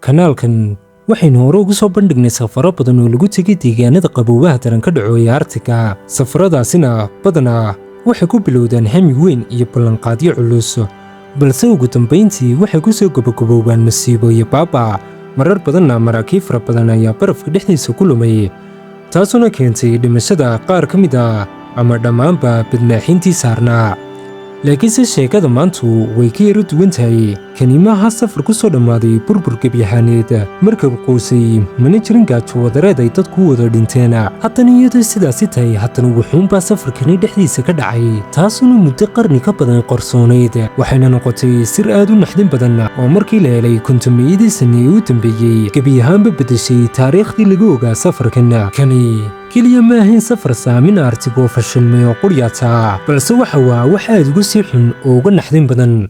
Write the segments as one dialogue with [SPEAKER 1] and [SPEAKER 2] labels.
[SPEAKER 1] Kanaalkan waxaynu hore ugu soo bandhignay safaro badan oo lagu tegay deegaanada qaboobaha daran ka dhaco ee Artiga. Safaradaasina badanaa waxay ku bilowdaan hami weyn iyo ballanqaadyo culus, balse ugu dambayntii waxay ku soo gabagaboobaan masiibo iyo baaba. Marar badanna maraakiib fara badan ayaa barafka dhexdiisa ku lumay, taasuna keentay dhimashada qaar ka mid ah ama dhammaanba badmaaxiintii saarnaa. Laakiinse sheekada maantu way ka yaro duwan tahay. Kani maaha safar ku soo dhammaaday burbur gebyahaaneed, markab quusay, mana jirin gaajo wadareed ay dadku wada dhinteen. Haddana iyadoo sidaasi tahay, haddana wuxuunbaa safarkani dhexdiisa ka dhacay, taasuna muddo qarni ka badan qarsoonayd, waxayna noqotay sir aad u naxdin badan oo markii la helay 50-meyadii sane ee u dambeeyey gebi ahaanba beddeshay taariikhdii lagu ogaa safarkan. Kani keliya ma ahayn safar saamin Artig oo fashilmay oo quryaata, balse waxa waa wax aad uga sii xun oo uga naxdin badan.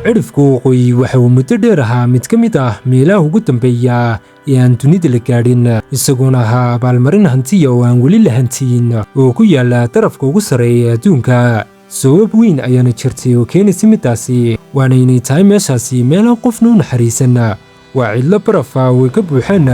[SPEAKER 1] Cidhifka waqooyi waxa uu muddo dheer ahaa mid ka mid ah meelaha ugu dambeeya ee aan dunida la gaadhin, isagoona ahaa abaalmarin hantiya oo aan weli la hantiyin oo ku yaala darafka ugu sarreeya ee adduunka. Sabab weyn ayaana jirtay oo keenaysa middaasi, waana inay tahay meeshaasi meelaan qofna u naxariisan. Waa cidlo barafa way ka buuxaan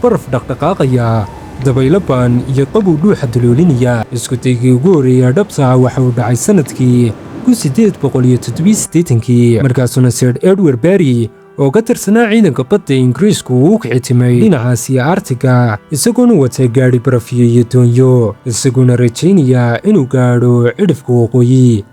[SPEAKER 1] baraf dhaqdhaqaaqaya, dabaylo baan iyo qabow dhuuxa daloolinaya. Isku daygii ugu horreeya dhabta waxa uu dhacay sanadkii 1887-kii, markaasuna Sir Edward Barry oo ka tirsanaa ciidanka badda Ingiriisku uu u kicitimay dhinacaasi Artiga, isagoona wata gaadhi barafiyo iyo doonyo, isagoona rajaynaya inuu gaadho cidhifka waqooyi,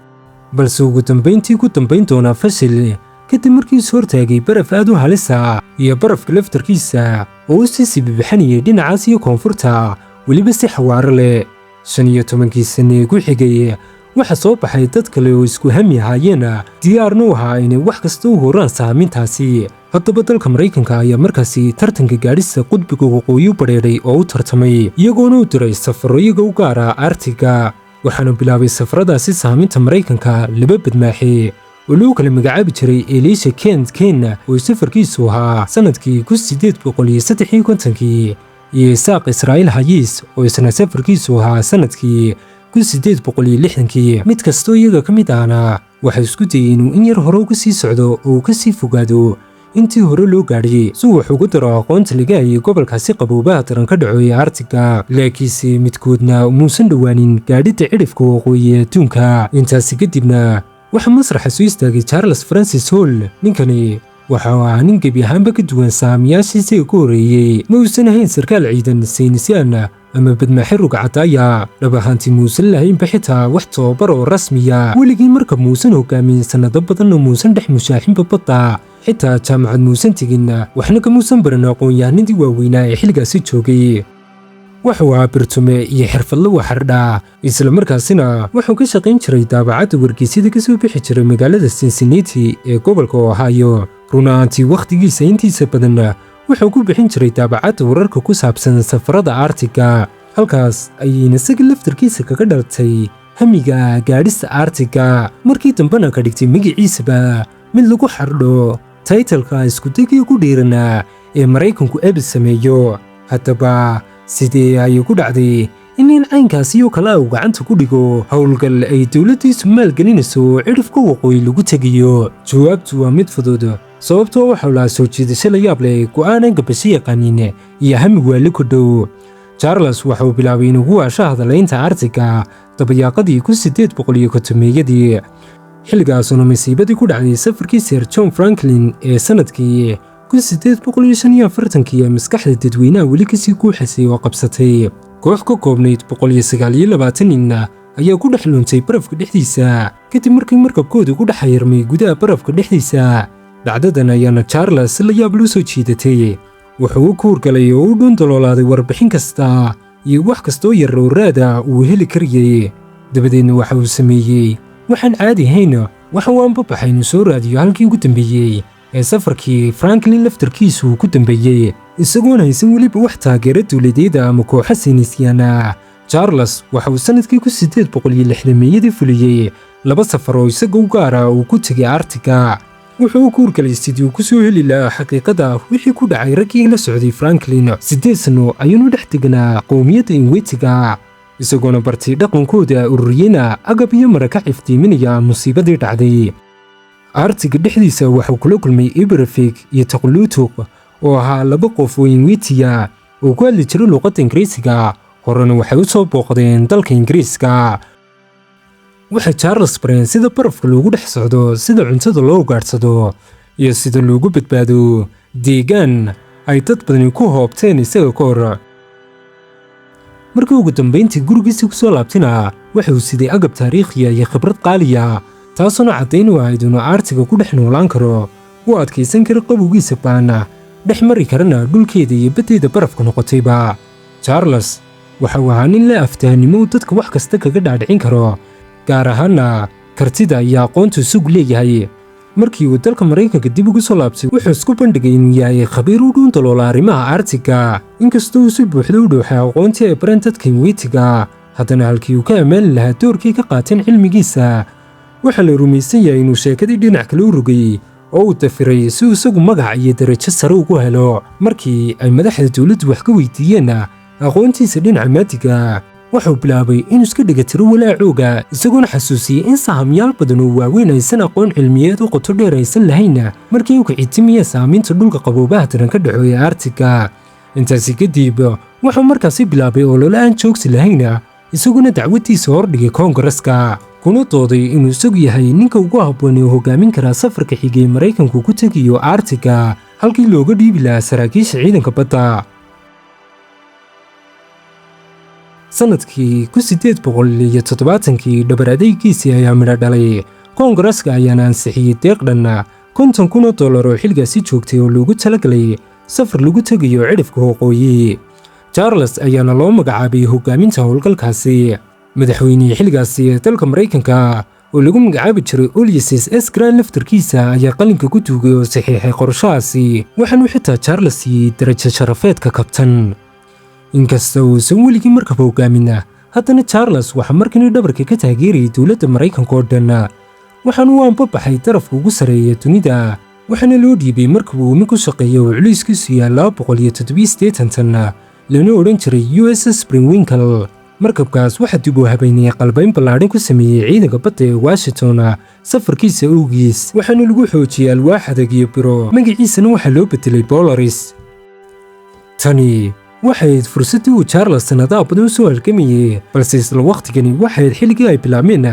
[SPEAKER 1] balse ugu dambayntii ku dambayn doonaa fashil kadib markii is hortaagay baraf aad u halisa iyo barafka laftarkiisa oo u sii sibibixanayay dhinacaas iyo koonfurta, weliba si xawaaro leh. 15-kii sane ee ku xigay waxa soo baxay dad kale oo isku hami ahaayeen, diyaarna u ahaa inay wax kasta u horaan saamintaasi. Haddaba dalka Maraykanka ayaa markaasi tartanka gaadhista qudbiga waqooyi u badheedhay oo u tartamay, iyagoona u diray safarro iyaga u gaara Artiga. Waxaana bilaabay safaradaasi saaminta Maraykanka laba badmaaxe oo lagu kala magacaabi jiray Elisha Kent Ken oo safarkiisu ahaa sanadkii 1853-kii iyo Isaaq Israa'iil Hayis oo isna safarkiisu ahaa sanadkii 1860-kii. Mid kastoo iyaga ka mid ahna waxay isku dayey inuu in yar hore uga sii socdo oo uu ka sii fogaado intii hore loo gaadhay, si wax ugu daro aqoonta laga hayay gobolkaasi qaboobaha daran ka dhaco ee Artiga. Laakiinse midkoodna muusan dhowaanin gaadhidda cidhifka waqooyi ee adduunka. Intaasi kadibna waxaa masraxa soo istaagay Charles Francis Hall. Ninkani waxa uu ahaa nin gebi ahaanba ka duwan saamiyaashii isaga ka horreeyey. Ma uusan ahayn sarkaal ciidan, saynisyahan ama badmaaxe rugcadaaya. Dhab ahaantii muusan lahaynba xitaa wax tababar oo rasmiya. Weligii marka muusan hogaamin, sannado badanna muusan dhex mushaaxinba badda, xitaa jaamacad muusan tegin, waxna kamuusan baran aqoon-yahanadii waaweynaa ee xilligaasi joogay. Wuxuu ahaa birtume iyo xirfadle waxardha, isla markaasina wuxuu ka shaqayn jiray daabacadda wargeysyada ka soo bixi jiray magaalada Cincinnati ee gobolka Ohio. Run ahaantii wakhtigiisa intiisa badan wuxuu ku bixin jiray daabacadda wararka ku saabsan safarada Artiga. Halkaas ayayna isaga laftarkiisa kaga dhalatay hamiga gaadhista Artiga, markii dambena ka dhigtay magaciisaba mid lagu xardho taytalka iskudagii ugu dhiiranaa ee Maraykanku ebed sameeyo. Haddaba sidee ayay ku dhacday in nin caynkaasi oo kale uu gacanta ku dhigo howlgal ay dowladdiisu maalgelinayso cidhifka waqooyi lagu tegayo? Jawaabtu waa mid fudud, sababtoo waxau lahaa soo jiidasho la yaab leh, go'aanan gabasho yaqaanin iyo hami waali ku dhow. Charles waxa uu bilaabay inuu ku waasho hadalaynta Artiga dabayaaqadii 1850-meyadii, xilligaasuna masiibadii ku dhacday safarkii Sir John Franklin ee sanadkii 1845-kii ee maskaxda dadweynaha weli kasii guuxasay oo qabsatay. Koox ka koobnayd 129 nin ayaa ku dhex luntay barafka dhexdiisa kadib markii markabkoodu ku dhex xayirmay gudaha barafka dhexdiisa. Dhacdadan ayaana Charles la yaab loo soo jiidatay. Wuxuu u kuurgalay oo u dhuundaloolaaday warbixin kasta iyo wax kastoo yar oo raada uu heli karayay. Dabadeedna waxa uu sameeyey waxaan caadi ahayn. Waxa uu anbabaxay inuu soo raadiyo halkii ugu dambeeyey ee safarkii Franklin laftarkiisu uu ku dambeeyey, isagoon haysan weliba wax taageero dowladeeda ama kooxo saynisyaana. Charles waxa uu sanadkii 1860-meyadii fuliyey laba safar oo isaga u gaara uu ku tegay Artiga. Wuxuu u kuurgalay sidii uu ku soo heli lahaa xaqiiqada wixii ku dhacay raggii la socday Franklin. 8 sano ayuunu dhex deganaa qowmiyadda Inwetiga, Isagoona bartay dhaqankooda, ururiyena agab iyo mara ka iftiiminaya musiibadii dhacday. Artiga dhexdiisa waxuu kula kulmay Ibrafik iyo Taqluutuq, oo ahaa laba qof oo Ingwiitiya oo ku hadli jiray luuqadda Ingiriisiga, horena waxay u soo booqdeen dalka Ingiriiska. Waxay Charles bareen sida barafka loogu dhex socdo, sida cuntada loo ugaadhsado iyo sida loogu badbaado deegaan ay dad badani ku hoobteen isaga ka hor. Markii ugu dambayntii gurigiisii ku soo laabtina, waxa uu siday agab taariikhiya iyo khibrad qaaliya, taasuna caddayn u ahayd inuu Artiga ku dhex noolaan karo, u adkaysan kara qabowgiisa baana, dhex mari karana dhulkeeda iyo baddeeda barafka noqotayba. Charles waxa uu ahaa nin leh aftahanimo uu dadka wax kasta kaga dhaadhicin karo, gaar ahaana kartida iyo aqoontu isagu leeyahay. Markii uu dalka Maraykanka dib ugu soo laabtay, wuxuu isku bandhigay inuu yahay khabiir u dhuun daloola arrimaha Artiga. Inkastoo uu si buuxda u dhowxay aqoontii ay bareen dadka Ingwiitiga, haddana halkii uu ka ammaani lahaa doorkii ka qaateen cilmigiisa, waxaa la rumaysan yahay inuu sheekadii dhinac kale u rogay oo uu dafiray si uu isagu magac iyo darajo sare ugu helo. Markii ay madaxda dowladdu wax ka weydiiyeenna aqoontiisa dhinaca maadiga, wuxuu bilaabay inuu iska dhigatiro walaacooga, isagoona xasuusiyey in sahamyaal badan oo waaweyn aysan aqoon cilmiyeed u qoto dheer aysan lahayn markii uu kicitimiya saamaynta dhulka qaboobaha daran ka dhaxo ee Artiga. Intaasi kadib wuxuu markaasi bilaabay olole aan joogsi lahayn, isaguna dacwadiisa hordhigay Koongareska, kuna dooday inuu isagu yahay ninka ugu habboon ee hogaamin karaa safarka xigay Maraykanku ku tegayo Artiga, halkii looga dhiibi lahaa saraakiisha ciidanka badda. Sanadkii 1870-kii dhabar adeygiisii ayaa midho dhalay. Koongareska ayaana ansixiyey deeq dhan $50,000 oo xilligaasi joogtay oo loogu talagalay safar lagu tegayo cidhifka waqooyi. Charles ayaana loo magacaabay hogaaminta howlgalkaasi. Madaxweynihii xilligaasi ee dalka Maraykanka oo lagu magacaabi jiray Ulysses S. Grant laftarkiisa ayaa qalinka ku duugay oo saxiixay qorshahaasi, waxaanuu xitaa Charles siiyey darajo sharafeedka kabtan. Inkasta uusan weligii markab hogaamin, haddana Charles waxaa markani dhabarka ka taageerayay dowladda Maraykanka oo dhan, waxaanu u anbabaxay darafka ugu sarreeya dunida, waxaana loo dhiibay markab uu mid ku shaqeeya oo culayskiisu yahay 287 tan, lana odhan jiray USS Periwinkle. Markabkaas waxaa dib u habeynayay qalbayn ballaadhan ku sameeyey ciidanka badda ee Washington safarkiisa awgiis, waxaana lagu xoojiyey alwaax adag iyo biro, magaciisana waxaa loo bedelay Polaris. Tani waxay ahayd fursaddii uu Charles sannadaha badan u soo halgamayey, balse isla wakhtigani waxay ahayd xilligii ay bilaabmeen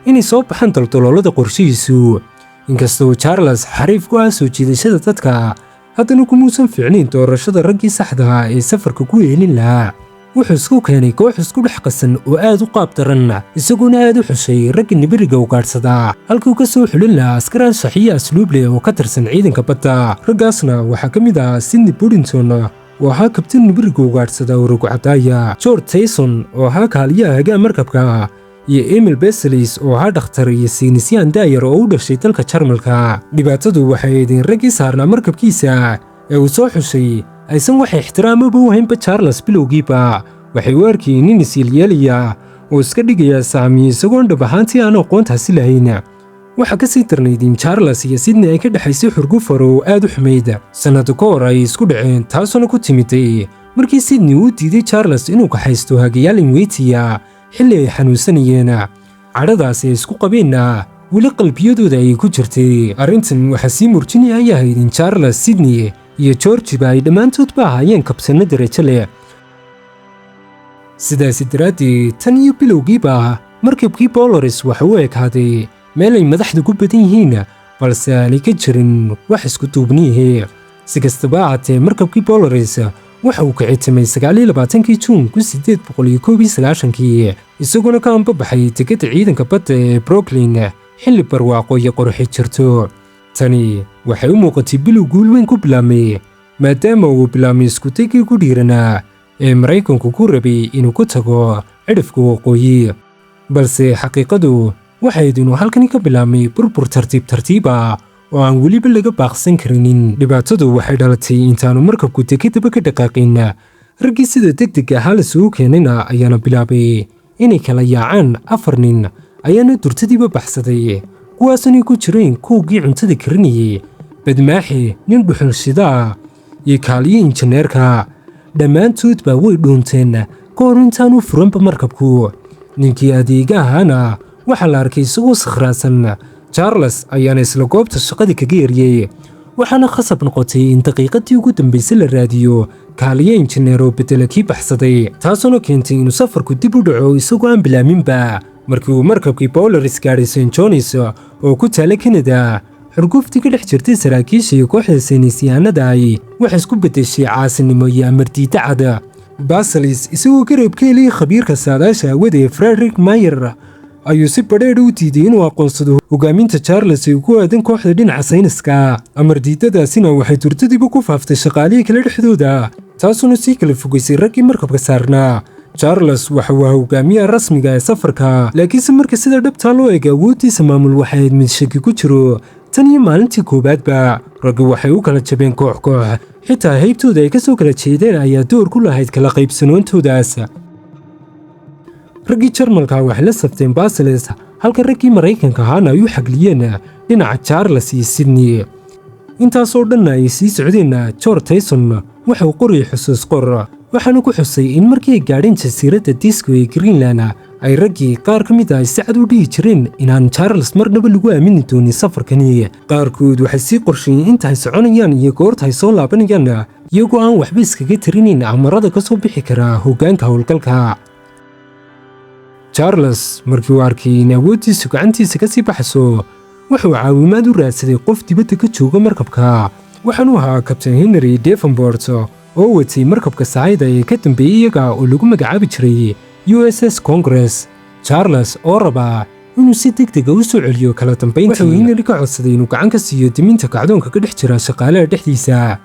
[SPEAKER 1] inay soo baxaan daldaloolada qorshihiisu. Inkastoo Charles xariif ku ah soo jiidashada dadka, haddana kumuusan fiicnayn doorashada raggii saxda ah ee safarka ku eelin lahaa. Wuxuu isku keenay koox isku dhex qasan oo aad u qaab daran, isagoona aad u xushay ragga nibiriga ugaadhsadaa halkuu ka soo xulin lahaa askar anshax iyo asluub leh oo ka tirsan ciidanka badda. Raggaasna waxaa ka mid ah Sidney Buddington oo ahaa kabtan nibiriga ugaadhsada oo rugcadaaya, George Tyson oo ahaa kaaliyaha hagaa markabka, iyo Emil Beselis oo ahaa dhakhtar iyo saynisyahan daayar oo u dhashay dalka Jarmalka. Dhibaatadu waxay ahayd in raggii saarnaa markabkiisa ee uu soo xushay aysan wax ixtiraamaba u haynba Charles. Bilowgiiba waxay u arkayeen nin isyeelyeelaya oo iska dhigaya saamiye, isagoon dhab ahaantii aan aqoontaasi lahayn. Waxaa ka sii darnayd in Charles iyo Sidney ay ka dhexaysay xurgufar oo aad u xumayd. Sannado ka hor ay isku dhaceen, taasuna ku timiday markii Sidney uu diiday Charles inuu kaxaysto hagayaal Inwetiya xilli ay xanuunsanayeen. Cadhadaasi ay isku qabeenna weli qalbiyadooda ayay ku jirtay. Arrintan waxaa sii murjinaya ay ahayd in Charles, Sidney iyo Georgiba ay dhammaantoodba ahaayeen kabtanno darajo leh. Sidaasi daraaddeed, tan iyo bilowgiiba markabkii Polaris waxa u ekaaday meel ay madaxdu ku badan yihiin, balse aanay ka jirin wax isku duubniyihi. Si kastaba ahaatee, markabkii Polaris waxa uu kicitimay 29-kii Juun 1891-kii, isagoona ka anbabaxay dekedda ciidanka badda ee Brooklyn xilli barwaaqo iyo qorxi jirto. Tani waxay u muuqatay bilow guul weyn ku bilaabmay, maadaama uu bilaabmay iskudaygii ku dhiiranaa ee Maraykanku ku rabay inuu ku tago cidhifka waqooyi. Balse xaqiiqadu waxayd inuu halkani ka bilaabmay burbur tartiib tartiiba oo aan weliba laga baaqsan karinin. Dhibaatadu waxay dhalatay intaanu markabku dekedaba ka dhaqaaqin. Raggii sida degdeg ahaa lasugu keenayna ayaana bilaabay inay kala yaacaan. Afar nin ayaana durtadiiba baxsaday, kuwaasanay ku jireen kuwgii cuntada karinayey, badmaaxi, nin dhuxul shidaa iyo kaaliyo injineerka. Dhammaantoodba way dhuunteen ka Ka hor intaanu furanba markabku, ninkii adeegahana waxaa la arkay isagoo sakhraansan. Charles ayaana isla goobta shaqadii kaga eriyey, waxaana khasab noqotay in daqiiqadii ugu dambaysay la raadiyo kaaliye injineer oo bedela kii baxsaday, taasuna keentay inuu safarku dib u dhaco isagoo aan bilaaminba. Markii uu markabkii Polaris gaadhay St Johns oo ku taala Kanada, xurguftii ka dhex jirtay saraakiisha iyo kooxda saynisyahanada ay waxay isku beddeshay caasinimo iyo amardiida cad. Basalis, isagoo garab ka heliyey khabiirka saadaasha hawada ee Frederick Mayer, ayuu si badheedh u diiday inuu aqoonsado hogaaminta Charles ee ku aadan kooxda dhinaca sayniska. Amardiidadaasina waxay durtadiiba ku faaftay shaqaalihii kale dhexdooda, taasuna sii kala fogeysay raggii markabka saarnaa. Charles waxa uu hogaamiyaha rasmiga ee safarka, laakiinse marka sida dhabtaa loo eega, awooddiisa maamul waxay ahayd mid shaki ku jiro. Tan iyo maalintii koowaadba raggu waxay u kala jabeen koox koox, xitaa haybtooda ay ka soo kala jeedeen ayaa door ku lahayd kala qaybsanoontoodaas. Raggii Jarmalka waxay la safteen Basiles, halka raggii Maraykanka ahaana ay u xagliyeen dhinaca Charles iyo Sydney. Intaasoo dhanna ay sii socdeen, George Tyson waxa uu qorayay xusuus qor, waxaana ku xusay in markii ay gaadheen jasiiradda Disco ee Greenland, ay raggii qaar ka mid ah si cad u dhihi jireen inaan Charles marnaba lagu aamini doonin safarkani. Qaarkood waxay sii qorsheeyeen inta ay soconayaan iyo goorta ay soo laabanayaan, iyagoo aan waxba iskaga tirinin amarada ka soo bixi kara hoggaanka howlgalka. Charles markii uu arkay in awooddiisu gacantiisa ka sii baxayso, wuxuu caawimaad u raadsaday qof dibadda ka jooga markabka. Waxaanu ahaa Kabtain Henry Davenport oo watay markabka sahayda ee ka dambeeyey iyaga oo lagu magacaabi jiray USS Congress. Charles oo rabaa inuu si degdega u soo celiyo kala dambayntii, wuxuu Henry ka codsaday inuu gacan ka siiyo diminta kacdoonka ka dhex jira shaqaalaha dhexdiisa.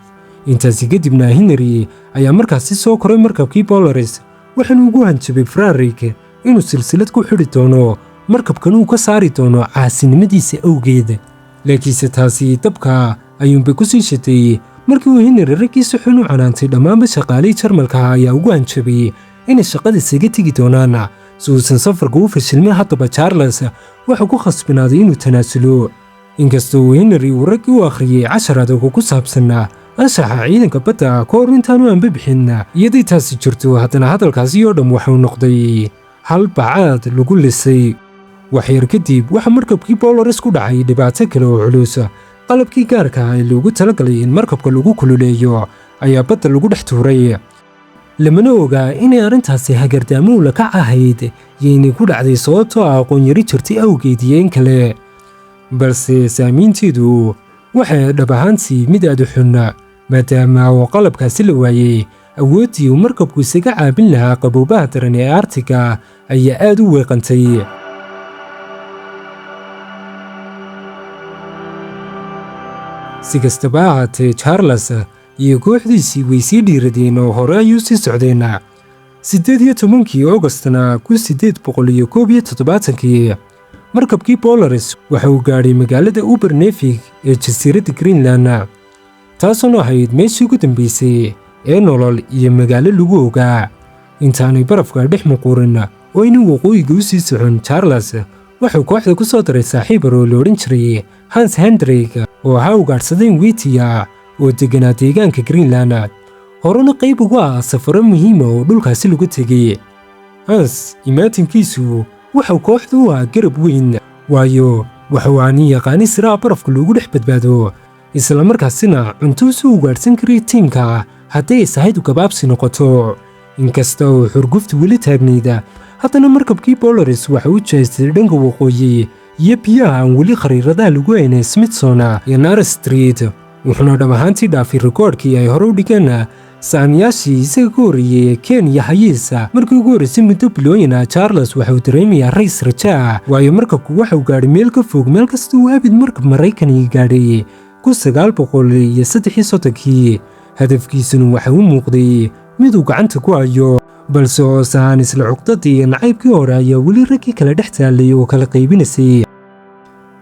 [SPEAKER 1] Intaasi kadibna Henry ayaa markaasi soo koray markabkii Polaris, waxaanu ugu hanjabay Frederick inuu silsilad ku xidhi doono markabkan uu ka saari doono caasinimadiisa awgeed. Laakiinse taasi dabka ayuunbay ku sii shitay. Markii uu Henry raggiisa xun u canaantay, dhammaanba shaqaalihii Jarmalka ayaa ugu hanjabay inay shaqada isaga tegi doonaan si uusan safarka u fashilmin. Haddaba Charles wuxuu ku khasbinaaday inuu tanaasulo, inkastoo uu Henry uu raggii u akhriyey cashar adag oo ku saabsan anshaxa ciidanka badda ka hor intaanu anba bixin. Iyaday taasi jirto, haddana hadalkaasi oo dhan waxuu noqday hal bacaad lagu lisay. Waxyar kadib waxaa markabkii Polaris ku dhacay dhibaato kale oo culus. Qalabkii gaarka ah ee loogu talagalay in markabka lagu kululeeyo ayaa badda lagu dhex tuuray. Lamana ogaa inay arrintaasi hagardaamo ula kac ahayd iyo inay ku dhacday sababtoo ah aqoon yari jirtay awgeed iyo in kale, balse saamaynteedu waxay dhab ahaantii mid aad u xun. Maadaama oo qalabkaasi la waayey, awooddii uu markabku isaga caabin lahaa qaboobaha daran ee Artiga ayaa aad u weeqantay. Si kastaba ha ahaatee, Charles iyo kooxdiisii way sii dhiiradeen oo hore ayuu sii socdeen. 18-kii Augustna 1871-kii, markabkii Polaris waxa uu gaadhay magaalada Upernavik ee jasiiradda Greenland, taasoo ahayd meeshii ugu dambeysay ee nolol iyo magaalo lagu ogaa intaanay barafka dhex muquurin oo aynu waqooyiga u sii socon. Charles wuxuu kooxda ku soo daray saaxiib oo la odhan jiray Hans Hendrik, oo ahaa ugaadhsadeen Witiya oo deganaa deegaanka Greenland, horena qayb uga ah safaro muhiima oo dhulkaasi lagu tegey. Hans imaatinkiisu wuxuu kooxda u ahaa garab weyn, waayo wuxuu ahaa nin yaqaani siraha barafka loogu dhex badbaado, islamarkaasina cunto soo ugaadhsan karay tiimka haddii ay sahaydu gabaabsi noqoto. Inkasta oo xurguftu weli taagnayda, haddana markabkii Polaris waxa uu jeestay dhanka waqooyi iyo biyaha aan weli khariiradaha lagu haynay Smithson iyo Nares Strait, wuxuuna dhab ahaantii dhaafay rikoodhkii ay hore u dhigeen saamiyaashii isaga ka horreeyey ee Ken iyo Hayiisa. Markii ugu horreysay muddo bilooyin ah, Charles waxa uu dareemayaa rays rajaa, waayo markabku waxa uu gaadhay meel ka fog meel kasta uu abid markab Maraykaniga gaadhay 1933-kii. Hadafkiisuna waxa u muuqday mid uu gacanta ku hayo, balse hoos ahaan isla cuqdadii iyo nacaybkii hore ayaa weli raggii kala dhex taallay oo kala qaybinaysay.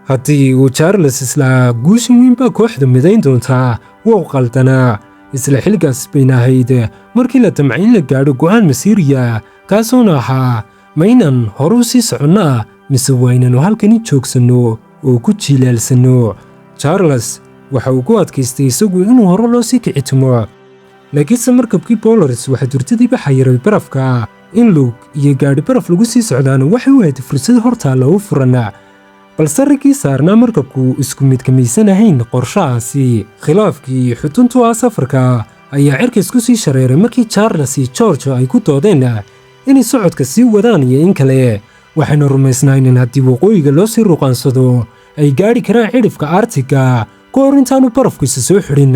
[SPEAKER 1] Haddii uu Charles islaa guushan weyn baa kooxda midayn doontaa, wuu qaldanaa. Isla xilgaas bayna ahayd markii la damcay in la gaadho go'aan masiiriya, kaasoona ahaa: ma inaan hore u sii soconnaa mise waa inaannu halkani joogsanno oo ku jiilaalsanno? Charles waxa uu ku adkaystay isagu inuu hore loo sii kicitimo, laakiinse markabkii Polaris waxaa durtadiiba xayiray barafka. In lug iyo gaadhi baraf lagu sii socdaana waxay u ahayd fursad hortaalla u furan, balse raggii saarnaa markabku isku mid kamaysan ahayn qorshahaasi. Khilaafkii xuduntu ah safarka ayaa cirka isku sii shareeray markii Charles iyo George ay ku doodeen inay socodka sii wadaan iyo in kale. Waxayna rumaysnayn in haddii waqooyiga loo sii ruqaansado ay gaadhi karaan cidhifka Artiga ka hor intaanu barafku isa soo xidhin.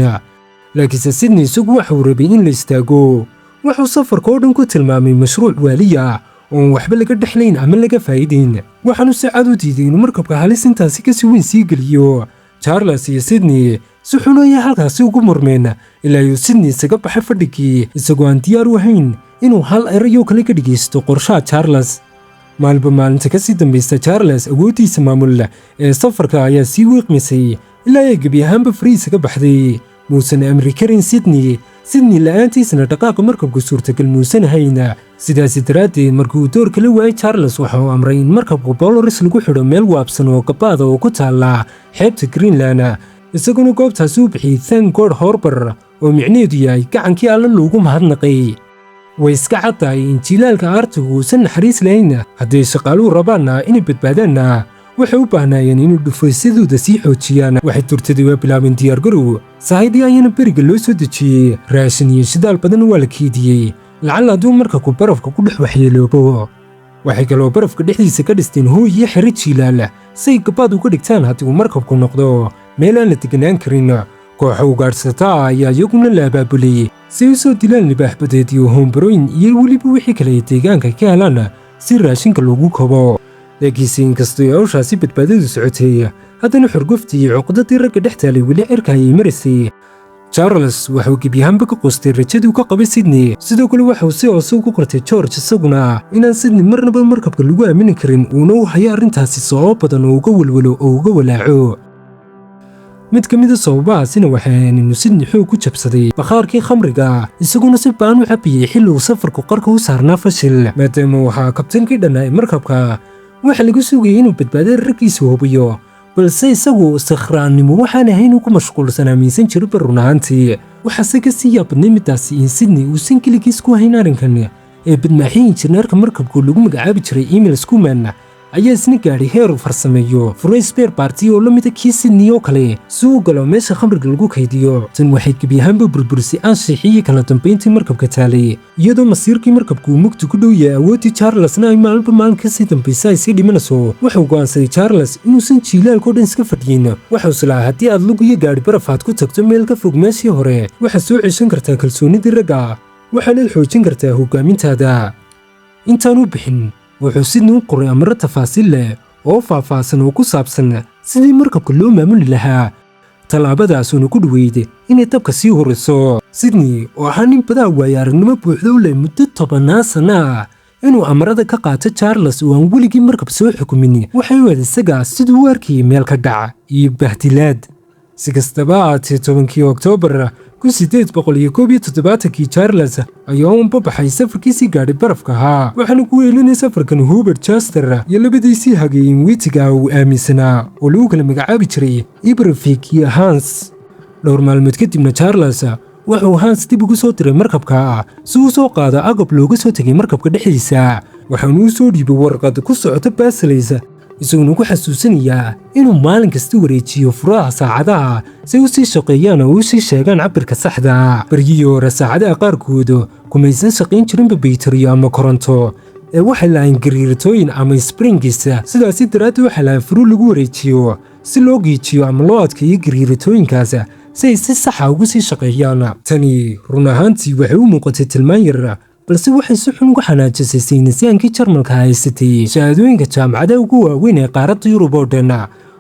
[SPEAKER 1] Laakiinse Sidney isagu waxauu rabay in la istaago. Wuxuu safarka oo dhan ku tilmaamay mashruuc waaliya oon waxba laga dhexlayn ama laga faa'iidayn, waxaanu si cad u diiday inuu markabka halis intaasi kasii weyn sii geliyo. Charles iyo Sidney si xun ayay halkaasi ugu murmeen, ilaa uu Sidney isaga baxay fadhigii, isagoo aan diyaar u ahayn inuu hal erayoo kale ka dhegaysto qorshaha Charles. Maalinba maalinta kasii dambaysta Charles awooddiisa maamul ee safarka ayaa sii wiiqmisay, ilaa ay gebi ahaanba fariisa ka baxday. Muusan amri karin Sidney, Sidney la'aantiisana dhaqaaqa markabku suurtagal muusan ahayn. Sidaasi daraaddeed, markii uu door kala waayay, Charles waxa uu amray in markabka Polaris lagu xidho meel waabsan oo gabaada oo ku taalla xeebta Greenland, isaguna goobtaasi u bixiyey Thank God Harbor, oo micnaheedu yahay gacankii Alle loogu mahadnaqay. Way iska caddahay in jilaalka Artigu uusan naxariis lahayn. Hadday shaqaaluhu rabaanna inay badbaadaanna, waxay u baahnaayeen inay dhufaysyadooda sii xoojiyaan. Waxay turtadii waa bilaabeen diyaargarow. Sahaydii ayaana beriga loo soo dejiyey, raashin iyo shidaal badan waa la keydiyey, lacalla hadduu markabku barafka ku dhex waxyeeloobo. Waxay kaloo barafka dhexdiisa ka dhisteen hooy iyo xero jiilaal si ay gabaad uga dhigtaan haddii uu markabku noqdo meel aan la deganaan karin. Kooxa ugaadhsataa ayaa iyaguna la abaabulay si ay u soo dilaan libaax badeed iyo hoombarooyin iyo weliba wixii kale ay deegaanka ka helaan si raashinka loogu kabo. Laakiinse inkastoo ay hawshaasi badbaadadu socotay, haddana xurguftii iyo cuqdadii ragga dhex taalay weli cirka ayay maraysay. Charles waxauu gebi ahaanba ka qoostay rajadii uu ka qabay Sidney. Sidoo kale waxauu si hoose ugu qortay George isaguna inaan Sidney marnaba markabka lagu aamini karin, uuna u hayo arrintaasi sababo badan oo uga welwelo oo uga walaaco. Mid ka mid a sababahaasina waxay ahayn inuu Sidney xoog ku jabsaday bakhaarkii khamriga, isaguna si baan u cabiyey xilli uu safarku qarka u saarnaa fashil. Maadaama uu ahaa kabtankii dhannaa ee markabka, waxaa laga sugayay inuu badbaadada raggiisa hubiyo, balse isagu sakhraannimo waxaan ahayn uu ku mashquulsanaa miisan jirinba run ahaantii. Waxaase ka sii yaabadnay middaasi in Sidney uusan keligiis ku hayn arrinkan ee badmaaxii injineerka markabku lagu magacaabi jiray Emil Schumann ayaa isna gaadhay heer uu farsameeyo furay spare part oo la mida kii Sidney oo kale si uu galo meesha khamriga lagu kaydiyo. Tan waxay gebi ahaanba burburisay anshaxii iyo kala dambayntii markabka taalay, iyadoo masiirkii markabku uu mugdi ku dhow yahay, awooddii Charlesna ay maalinba maalin kasii dambaysa ay sii dhimanayso. Wuxuu go'aansaday Charles inuusan jiilaalkao dhan iska fadhiyin. Wuxuu islahaa haddii aad lug iyo gaadhi baraf aad ku tagto meel ka fog meeshii hore, waxaad soo ceshan kartaa kalsoonidii ragga, waxaanaad xoojin kartaa hoggaamintaada. Intaan u bixin, wuxuu Sidney u qoray amaro tafaasiil leh oo faahfaahsan oo ku saabsan sidii markabka loo maamuli lahaa, tallaabadaasuuna ku dhoweyd inay dabka sii huriso. Sidney oo ahaa nin badaa waaya aragnimo buuxda u leh muddo 10-aan sanno ah, inuu amarada ka qaato Charles oo aan weligii markab soo xukumin waxay u aad isaga siduu u arkayay meel ka dhac iyo bahdilaad. Si kastaba ahaatee, 10-kii Oktoobar 1871-kii Charles ayaa u ambabaxay safarkiisii gaadhay barafka ahaa, waxaana ku weelinay safarkan Hubert Chester iyo labadiisii hageeyin wiitiga uu aaminsanaa oo lagu kala magacaabi jiray Ibrafik iyo Hans. Dhowr maalmood kadibna Charles wuxuu Hans dib ugu soo diray markabka si uu soo qaado agab looga soo tegay markabka dhexdiisa, waxaanu u soo dhiibay warqad ku socota Basilis, isaguna ku xasuusinayaa inuu maalin kasta wareejiyo furaha saacadaha si u sii shaqeeyaan oo u sii sheegaan cabbirka saxda. Baryihii hore saacadaha qaarkood kumaysan shaqayn jirinba baytariyo ama koronto ee waxay lahayn gariiratooyin ama springs. Sidaasi daraaddeed waxay lahayn furu lagu wareejiyo si loo giijiyo ama loo adkeeyo gariiratooyinkaas si ay si saxa ugu sii shaqeeyaan. Tani run ahaantii waxay u muuqatay tilmaan yar, balse waxay si xun uga xanaajisay saynisyahankii Jarmalka haysatay shahaadooyinka jaamacadaha ugu waaweyn ee qaaradda Yurub oo dhan.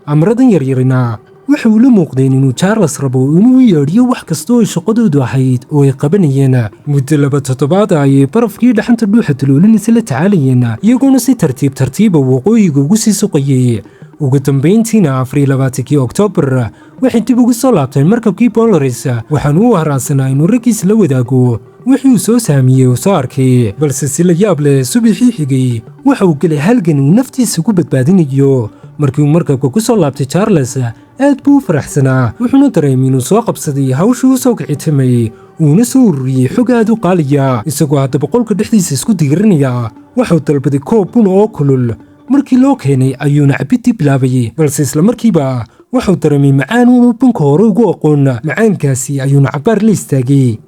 [SPEAKER 1] Amradan yaryarina waxa uu la muuqdeen inuu Charles rabo inuu yeedhiyo wax kasta oo shaqadoodu ahayd oo ay qabanayeen. Muddo 2 toddobaad ayay barafkii dhaxanta dhuuxa daloolinaysa la tacaalayeen, iyagoona si tartiib tartiiba waqooyiga ugu sii suqayay. Ugu dambayntiina 24-kii Oktoobar waxay dib ugu soo laabteen markabkii Polaris, waxaanu u haraansanaa inuu raggiisa la wadaago wixii uu soo saamiyey oo soo arkay. Balse si la yaab leh, subaxii xigay waxa uu gelay halgan uu naftiisa ku badbaadinayo. Markii uu markabka ku soo laabtay, Charles aad buu u faraxsanaa, wuxuuna dareemay inuu soo qabsaday hawshii u soo kicitamayey. Uuna soo ururiyey xog aad u qaaliya. Isagoo haddaba qolka dhexdiisa isku digirinaya, waxuu dalbaday koob buna oo kulul. Markii loo keenay ayuuna cabiddii bilaabay, balse isla markiiba wuxuu dareemay macaan uunu bunka hore ugu aqoon. Macaankaasi ayuuna cabbaar la istaagay,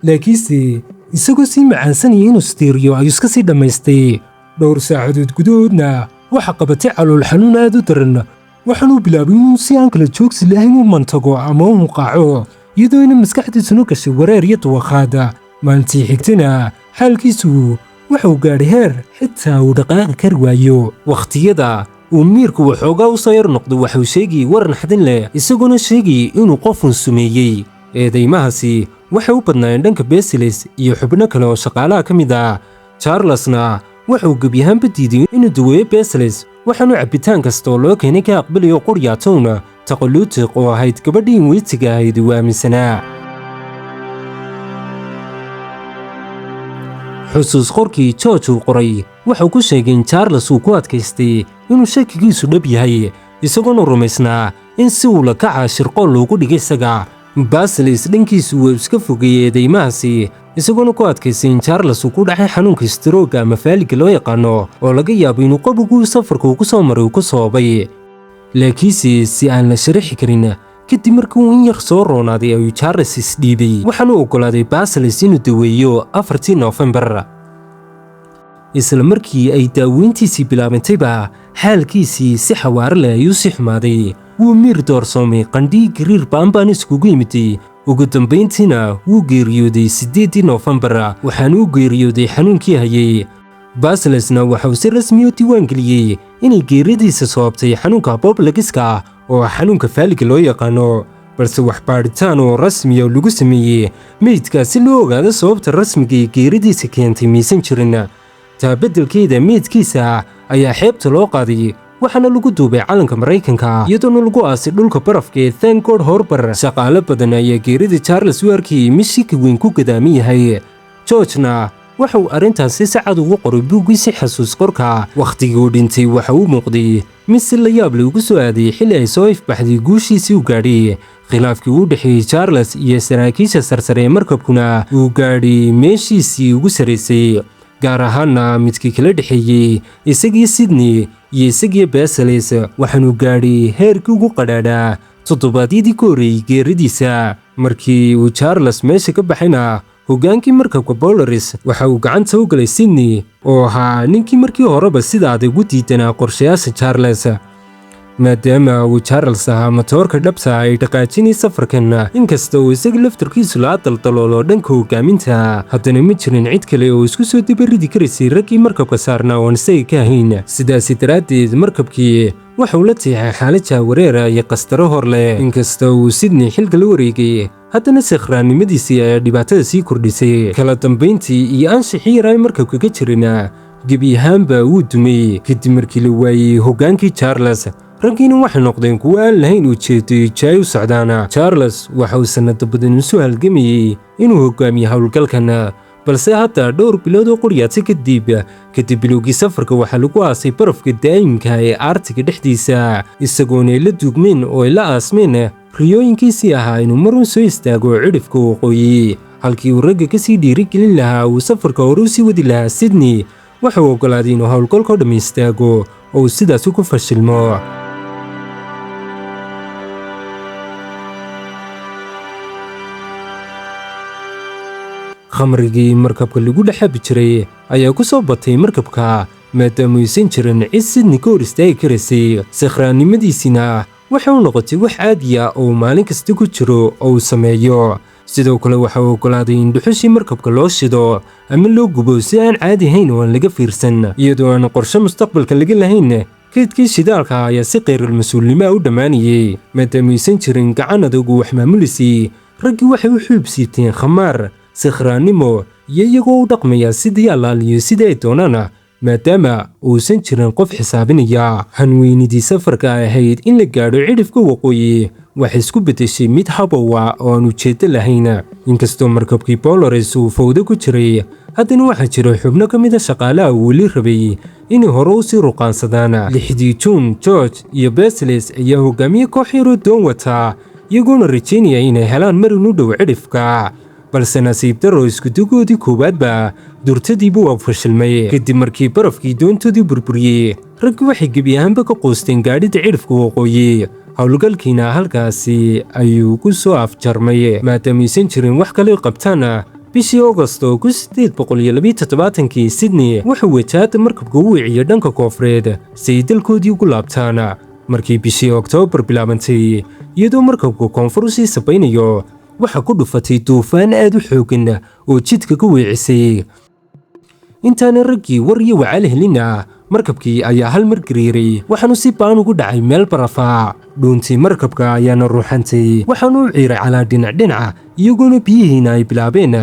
[SPEAKER 1] laakiinse isagoo sii macaansanaya inuu istiiriyo ayuu iska sii dhammaystay. Dhowr saacadood gudahoodna waxa qabatay calool xanuun aad u daran, waxaanuu bilaabay inuu si aan kala joogsi lahayn u mantago ama u hunqaaco, iyadoo ina maskaxdiisuna gashay wareer iyo dawakhaada. Maalintii xigtana xaalkiisu wuxuu gaadhay heer xitaa uu dhaqaaqi kari waayo. Wakhtiyada uu miirku waxoogaa u soo yar noqdo, waxuu sheegayey war naxdin leh, isagoona sheegayey inuu qofun sumeeyey. Eedaymahaasi waxay u badnaayeen dhanka Besilis iyo xubno kale oo shaqaalaha ka mid ah. Charlesna wuxuu gebi ahaanba diiday inuu daweeyo Besilis, waxaanu cabbitaan kasta oo loo keenay ka aqbalayo quryaatowna Taqaluutiq oo ahayd gabadhii Inuitiga ahayd uu aaminsanaa. Xusuus qorkii George uu qoray wuxuu ku sheegay in Charles uu ku adkaystay inuu shakigiisu dhab yahay, isagoona rumaysnaa in si uu la kaca shirqool loogu dhigay isaga. Basilis dhankiisu wuu iska fogeeyey eedeymahaasi, isagoona ku adkaystay in Charles uu ku dhacay xanuunka istaroogga ama faaliga loo yaqaano, oo laga yaabo inuu qabowguu safarka uu ku soo maray uu ku sababay. Laakiinse si aan la sharaxi karin, kadib markii uu in yar soo roonaaday ayuu Charles isdhiibay, waxaanu oggolaaday Basilis inuu daweeyo 4-tii Noofembar. Isla markii ay daaweyntiisii bilaabantayba, xaalkiisii si xawaare leh ayuu sii xumaaday. Wuu miir doorsoomay, qandhii gariir baan iskugu yimiday. Ugu dambayntiina wuu geeriyooday 8-dii Noofembar, waxaana u geeriyooday xanuunkii hayay. Basilesna waxa uu si rasmi u diiwaangeliyey inay geeridiisa sababtay xanuunka boblagiska oo ah xanuunka faaliga loo yaqaano, balse wax baadhitaan oo rasmiya lagu sameeyey meydka si loo ogaado sababta rasmiga ee geeridiisa keentay miisan jirin. Taa beddelkeeda, meydkiisa ayaa xeebta loo qaaday, waxaana lagu duubay calanka Maraykanka, iyadoona lagu aasay dhulka barafka ee Thankgod Harbor. Shaqaale badan ayaa geerida Charles u arkayay mid shiki weyn ku gadaaman yahay. Georgena waxa uu arrintaasi si cad ugu qoray buuggiisi xasuus qorka. Wakhtigii uu dhintay waxa uu muuqday mid si la yaab leh ugu soo aaday xilli ay soo ifbaxday guushiisii u gaadhay. Khilaafkii u dhexeeyey Charles iyo saraakiisha sarsare ee markabkuna uu gaadhay meeshiisii ugu sarraysay, gaar ahaana midkii kala dhexeeyey isagii Sydney iyo isagii Basilis, waxaanu gaadhay heerkii ugu qadhaadhaa toddobaadyadii ka horreeyey geeridiisa. Markii uu Charles meesha ka baxayna, hoggaankii markabka Polaris waxa uu gacanta u galay Sydney, oo ahaa ninkii markii horeba sida adag u diidanaa qorshayaasha Charles. Maadaama uu Charles ahaa matoorka dhabta ay dhaqaajinay safarkan, inkasta uu isaga laftarkiisu laa daldaloolo dhanka hoggaaminta, haddana ma jirin cid kale oo isku soo dabaridi karaysay raggii markabka saarnaa oon isaga ka ahayn. Sidaasi daraaddeed, markabkii waxa uu la tiixay xaalad jahwareera iyo qastaro hor leh. Inkasta uu Sydney xilka la wareegay, haddana sakhraannimadiisii ayaa dhibaatada sii kordhisay. Kala dambayntii iyo anshixii yaraa markabka ka jirina gebi ahaanba wuu dumay kadib markii la waayey hoggaankii Charles. Raggiina waxay noqdeen kuwo aan lahayn ujeedo jaay u socdaana. Charles waxa uu sannado badan isu halgamayey inuu hogaamiyo howlgalkan, balse hadda dhowr bilood oo qoryaatay kadib bilowgii safarka waxaa lagu aasay barafka daa'imka ee Aartiga dhexdiisa, isagoona ay la duugmeen oo ay la aasmeen riyooyinkiisii ahaa inuu marun soo istaago cidhifka waqooyi. Halkii uu ragga kasii dhiirigelin lahaa uu safarka hore u sii wadi lahaa, Sydney wuxuu oggolaaday inuu howlgalka dhammi istaago oo uu sidaasi ku fashilmo. Khamrigii markabka lagu dhex cabi jiray ayaa ku soo batay markabka, maadaama aysan jirin cid Sydney ka hor istaagi karaysay. Sakhraannimadiisiina waxay u noqotay wax caadiya oo maalin kasta ku jiro oo uu sameeyo. Sidoo kale waxa uu oggolaaday in dhuxushii markabka loo shido ama loo gubo si aan caadi ahayn oo aan laga fiirsan, iyadoo aan qorshe mustaqbalka laga lahayn. Kaydkii shidaalka ayaa si kheyral mas-uulnimo u dhammaanayay, maadaama aysan jirin gacan adag uu wax maamulisay. Raggii waxay u xuub siibteen khamaar, sakhraannimo iyo iyagoo u dhaqmaya sidii allaaliyo sidii ay doonaan, maadaama uusan jirin qof xisaabinaya. Hanweynidii safarka ahayd in la gaadho cidhifka waqooyi waxay isku beddeshay mid habowa oo aan ujeeddo lahayn. Inkastoo markabkii Polaris uu fowdo ku jiray, haddana waxaa jira xubno ka mid a shaqaalaha uu weli rabay inay hore u sii ruqaansadaan. 6-dii Juun, George iyo Besilis ayaa hogaamiye koox yaroo doon wataa, iyagoona rajaynaya inay helaan marin u dhow cidhifka. Balse nasiib darro, iskudagoodii koowaadba durtadiiba waa fashilmay kadib markii barafkii doontoodii burburiyey. Raggi waxay gebi ahaanba ka quusteen gaadhida cidhifka waqooyi, howlgalkiina halkaasi ayuu ku soo afjarmay, maadaamaysan jirin wax kale qabtaana. Bishii Ogosto 1872-kii, Sydney wuxuu wajahadda markabka u wiciyey dhanka koonfureed si ay dalkoodii ugu laabtaan. Markii bishii Oktoobar bilaabantay, iyadoo markabka koonfur usii sabaynayo, waxaa ku dhufatay duufaan aad u xooggan oo jidka ka weecisay. Intaana raggii war iyo wacaal helina, markabkii ayaa hal mar gariiray, waxaanu si baan ugu dhacay meel barafa. Dhuuntii markabka ayaana ruuxantay, waxaanu u ciiray calaa dhinac dhinaca, iyagoona biyihiina ay bilaabeen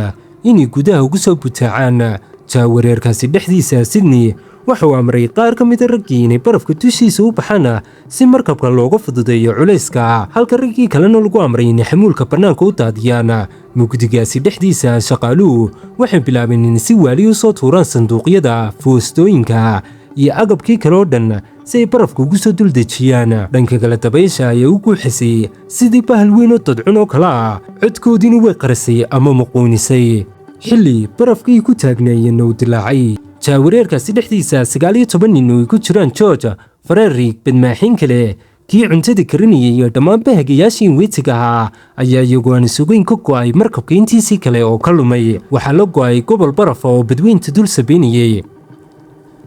[SPEAKER 1] inay gudaha ugu soo butaacaan. Jaawareerkaasi dhexdiisa, Sydney wuxuu amray qaar ka mida raggii inay barafka dushiisa u baxaan si markabka looga fududeeyo culayska, halka raggii kalena lagu amray inay xamuulka bannaanka u daadiyaan. Mugdigaasi dhexdiisa, shaqaaluhu waxay bilaabeen in si waali u soo tuuraan sanduuqyada, foostooyinka iyo agabkii kale oo dhan si ay barafka ugu soo duldejiyaan. Dhanka kale, dabaysha ayaa u guuxisay sidii bahal weyn oo dadcun oo kale ah, codkoodiina way qarisay ama muquunisay xilli barafkii ku taagnaayeenna uu dilaacay. Jaawareerkaasi dhexdiisa, 19 nin oo ay ku jiraan George, Frederick, badmaaxiin kale, kii cuntada karinayay iyo dhammaan bahagayaashii Inuitiga ahaa ayaa iyagoo aan isugeyn ka go'ay markabka intiisii kale oo ka lumay. Waxaa la go'ay gobol barafa oo badweynta dul sabaynayay.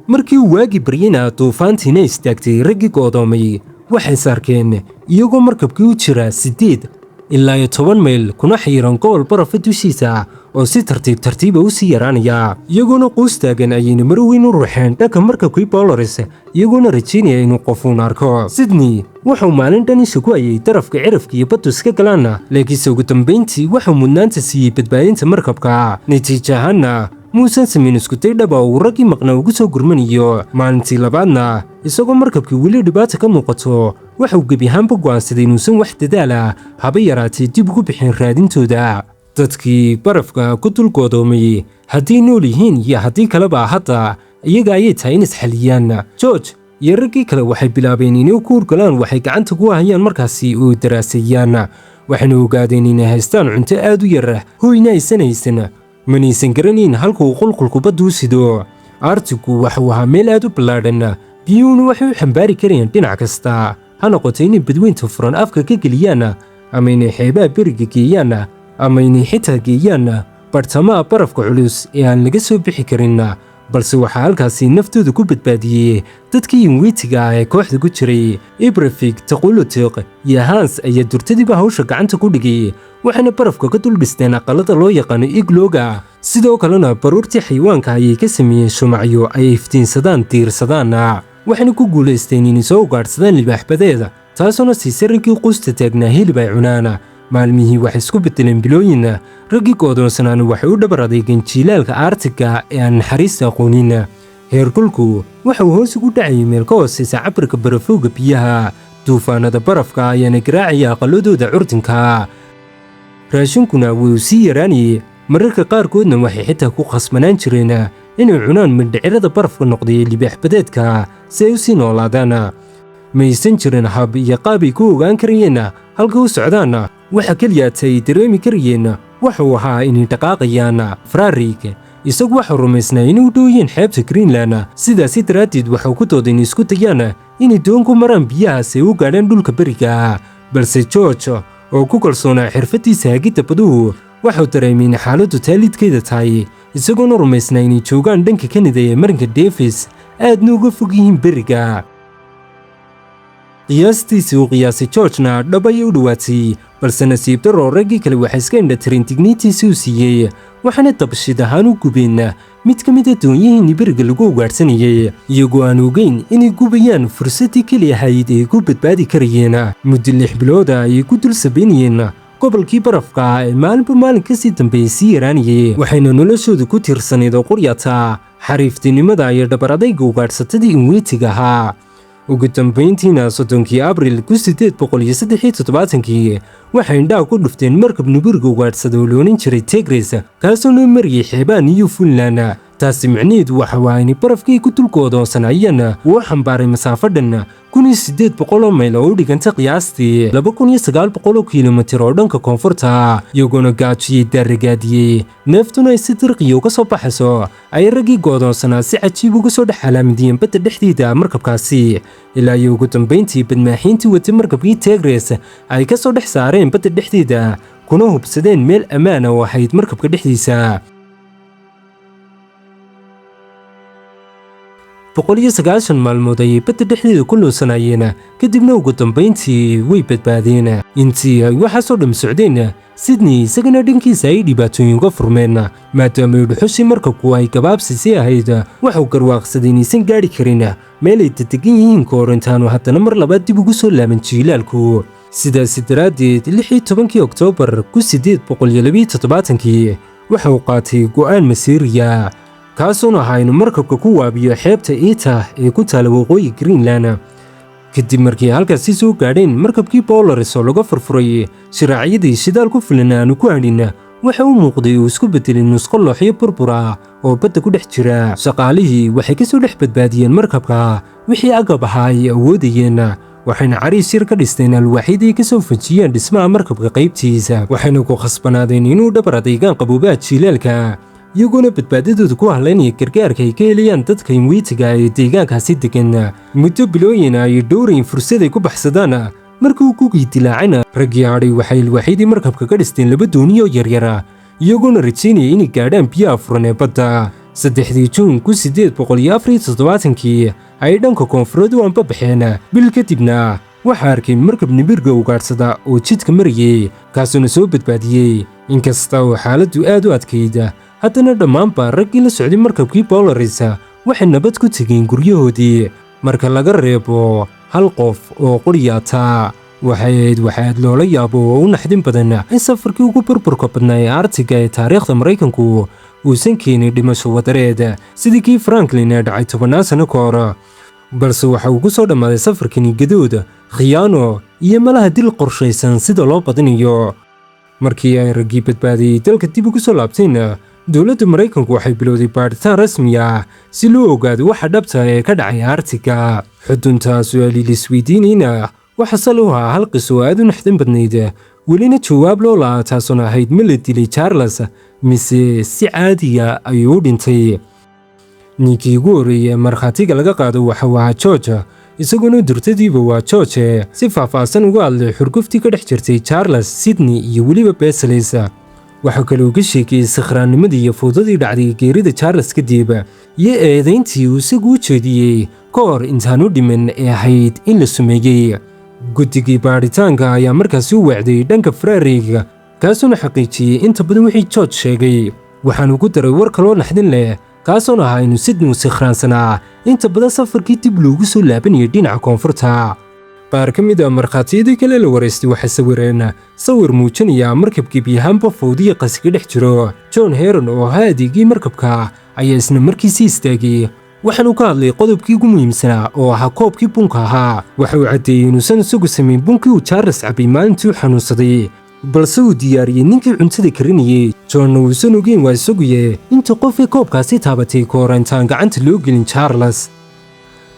[SPEAKER 1] Markii uu waagi baryena, duufaantiina istaagtay, raggii go'doomay waxay sarkeen iyagoo markabkii u jira 8 ilaa iyo 10 mayl, kuna xiiran gobol barafa dushiisa oo si tartiib tartiiba u sii yaraanaya. Iyagoona quus taagan ayayna mar weyn u ruuxeen dhanka markabkii Polaris, iyagoona rajaynaya inuu qofuun arko. Sydney wuxuu maalin dhan isha ku hayay darafka cirafka iyo baddu iska galaana, laakiinse ugu dambayntii wuxuu mudnaanta siiyey badbaadinta markabka. Natiijo ahaanna, muusan samayn iskuday dhaba uu raggii maqnaa ugu soo gurmanayo. Maalintii labaadna, isagoo markabkii weli dhibaata ka muuqato, waxauu gebi ahaanba go'aansaday inuusan wax dadaala haba yaraatee dib ugu bixin raadintooda dadkii barafka ku dul goodoomay. Haddii nool yihiin iyo haddii kaleba, hadda iyaga ayay tahay in isxaliyaan. George iyo raggii kale waxay bilaabeen inay ku hurgalaan waxay gacanta ku hayaan markaasi oo daraaseeyaan, waxayna ogaadeen inay haystaan cunto aad u yar, hoyna aysan haysan, manaysan garanayn halka uu qulqulku baddu u sido. Artigu waxuu ahaa meel aad u ballaadhan, biyuhuna waxay u xambaari karayaan dhinac kasta, ha noqoto inay badweynta furan afka ka geliyaan, ama inay xeebaha beriga geeyaan, ama inay xitaa geeyaan bartamaha barafka culus ee aan laga soo bixi karin. Balse waxaa halkaasi naftooda ku badbaadiyey dadkii Inuitiga ah ee kooxda ku jiray. Ibrafik, Taqulutiq iyo Hans ayaa durtadiiba hawsha gacanta ku dhigay, waxayna barafka ka dul dhisteen aqalada loo yaqaano iglooga. Sidoo kalena baruurtii xayawaanka ayay ka sameeyeen shumacyo ay iftiinsadaan diirsadaana, waxayna ku guulaysteen inay soo ugaadhsadaan libaaxbadeed, taasoona siisay raggii quusta taagnaa hilib ay cunaan. Maalmihii waxay isku beddeleen bilooyin, raggii go'doonsanaana waxay u dhabar adeegeen jiilaalka Aartiga ee aan naxariista aqoonin. Heerkulku waxa uu hoos ugu dhacayay meel ka hooseysa cabirka barafowga biyaha, duufaanada barafka ayaana garaacaya aqaladooda curdinka, raashinkuna wuu sii yaraanayay. Mararka qaarkoodna waxay xitaa ku khasbanaan jireen inay cunaan mindhicirada barafka noqday ee libaaxbadeedka si ay u sii noolaadaan. Maysan jirin hab iyo qaab ay ku ogaan karayeen halka u socdaan. Waxa keliyaata ay dareemi karayeen wuxuu ahaa inay dhaqaaqayaan. Fararig isagu waxau rumaysnaa inay u dhowyiin xeebta Greenland, sidaasi daraaddeed waxau ku dooday inay isku dayaan inay doon ku maraan biyahaas ay u gaadhaan dhulka beriga. Balse George oo ku kalsoonaa xirfaddiisa hagidda baduhu waxau dareemay in xaaladdu taalidkeeda tahay, isagoona rumaysnaa inay joogaan dhanka Kanada ee marinka Davis, aadna uga fog yihiin beriga. Qiyaastiisii uu qiyaasay Georgena dhab ayay u dhowaatay, balse nasiib darro, raggii kale waxay iska indhatireen digniintiisii uu siiyey, waxaana dabshid ahaan u gubeen mid ka mid a doonyihiinii beriga lagu ugaadhsanayay, iyagoo aan ogeyn inay gubayaan fursaddii keli ahayd ay ku badbaadi karayeen. Muddo 6 bilooda ayay ku dul sabaynayeen gobolkii barafka ee maalinba maalin kasii dambeeyey sii yaraanayay, waxayna noloshooda ku tiirsanayd oo quryata xariiftinimada iyo dhabar adayga ugaadhsatadii Inuitiga ahaa. Ugu dambayntiina, 30-kii Abril 1873-kii, waxay indhaha ku dhufteen markab nuburiga ugaadhsada oo loonan jiray Tigris, kaasoo noo mariyey xeebaha Newfoundland. Taasi micnaheedu waxa waa inay barafkii ku dul go'doonsanayeen uu xambaaray masaafo dhan 1800 oo mayl, oo u dhiganta qiyaastii 2900 oo kilomitir oo dhanka koonfurta. Iyagoona gaajiyey, daaragaadiyey, neeftuna ay si dirqiya uga soo baxayso, ay raggii go'doonsanaa si cajiib uga soo dhex calaamadiyeen badda dhexdeeda markabkaasi, ilaa iyo ugu dambayntii badmaaxiintii watay markabkii Tigris ay ka soo dhex saareen badda dhexdeeda, kuna hubsadeen meel ammaana oo ahayd markabka dhexdiisa. 190 maalmood ayay badda dhexdeeda ku luunsanayeen, kadibna ugu dambayntii way badbaadeen. Intii ay waxaasoo dham socdeen, Sydney isagana dhankiisa ay dhibaatooyin uga furmeen, maadaama dhuxushii markabku ay gabaabsi sii ahayd. Waxuu garwaaqsaday inaysan gaadhi karin meel ay dedegan yihiin ka hor intaanu haddana mar labaad dib ugu soo laaban jiilaalku. Sidaasi daraaddeed, 16-kii Oktoobar 1872-kii waxa uu qaatay go'aan masiiriya, kaasuuna ahaa inuu markabka ku waabiyo xeebta Iita ee ku taala waqooyi Greenland. Kadib markii halkaasi soo gaadheen, markabkii Polaris oo laga furfuray shiraacyadii shidaal ku filan aanu ku hadhin, waxa uu muuqday uu isku bedelay nusqo looxyo burbura oo badda ku dhex jira. Shaqaalihii waxay ka soo dhex badbaadiyeen markabka wixii agab ahaa ay awoodayeen, waxayna cariis yar ka dhisteen alwaaxyadii ka soo fajiyeen dhismaha markabka qaybtiisa, waxayna ku khasbanaadeen inuu dhabar adeegaan qaboobaha jiilaalka, iyagoona badbaadadooda ku halaynaya gargaarka ay ka helayaan dadka Inwiitiga ee deegaankaasi degan. Muddo bilooyin ay dhowrayin fursad ay ku baxsadaan. Markii uu gugii dilaacayna, raggii hadhay waxay alwaaxyadii markabka ka dhisteen laba dooniyo yaryara, iyagoona rajaynaya inay gaadhaan biyaha furan ee badda. 3-dii Juun 1874-kii ay dhanka koonfureed u anbabaxeen. Bil kadibna waxaa arkay markab nibirga ugaadhsada oo jidka marayay, kaasuuna soo badbaadiyey. Inkasta oo xaaladdu aad u adkayd, haddana dhammaanba raggii la socday markabkii Polaris waxay nabad ku tegeen guryahoodii, marka laga reebo hal qof oo quryaata. Waxay ahayd waxaad loola yaabo oo u naxdin badan in safarkii ugu burburka badnaa ee Artiga ee taariikhda Maraykanku uusan keenin dhimasho wadareed sidii kii Franklin ee dhacay 10-naan sano ka hor, balse waxa uu ku soo dhammaaday safarkani gadood, khiyaano iyo malaha dil qorshaysan sida loo badinayo. Markii ay raggii badbaadiyey dalka dib ugu soo laabtayna, dowladda Maraykanku waxay bilowday baadhitaan rasmi ah si loo ogaado waxa dhabta ee ka dhacay Artiga. Xudunta su-aali laisweydiinayna waxa sal u ahaa hal qiso oo aad u naxdin badnayd, welina jawaab loo lahaa, taasuna ahayd: ma la dilay Charles mise si caadiya ayuu u dhintay? Ninkii ugu horreeyey ee markhaatiga laga qaado waxa uu ahaa George, isaguna durtadiiba waa George si faahfaahsan uga hadlay xurguftii ka dhex jirtay Charles, Sydney iyo weliba Beselis. Waxaa kale uu ka sheekeeyey sakhraannimadii iyo fowdadii dhacday geerida Charles kadib, iyo eedayntii uu isagu u jeediyey ka hor intaanu dhiman ee ahayd in la sumeeyey. Guddigii baadhitaanka ayaa markaasi u weecday dhanka Faraariga, kaasuuna xaqiijiyey inta badan wixii George sheegay. Waxaanu ku daray war kaloo naxdin leh, kaasoona ahaa inuu Sydney u sikhraansanaa inta badan safarkii dib loogu soo laabanayay dhinaca koonfurta. Qaar ka mid a markhaatiyadii kale la waraystay waxay sawireen sawir muujinaya markab gebi ahaanba fawdiya qasiga dhex jiro. John Heron oo ahaa adeegii markabka ayaa isna markiisii istaagay, waxaanuu ka hadlay qodobkii ugu muhiimsanaa oo ahaa koobkii bunka ahaa. Waxa uu caddeeyey inuusan isagu samayn bunkii uu Charles cabay maalintii u xanuunsaday, balse uu diyaariyey ninkii cuntada karinayey. Johnna uusan ogeyn, waa isaguye, inta qofkii koobkaasi taabatay ka hor intaan gacanta loo gelin Charles.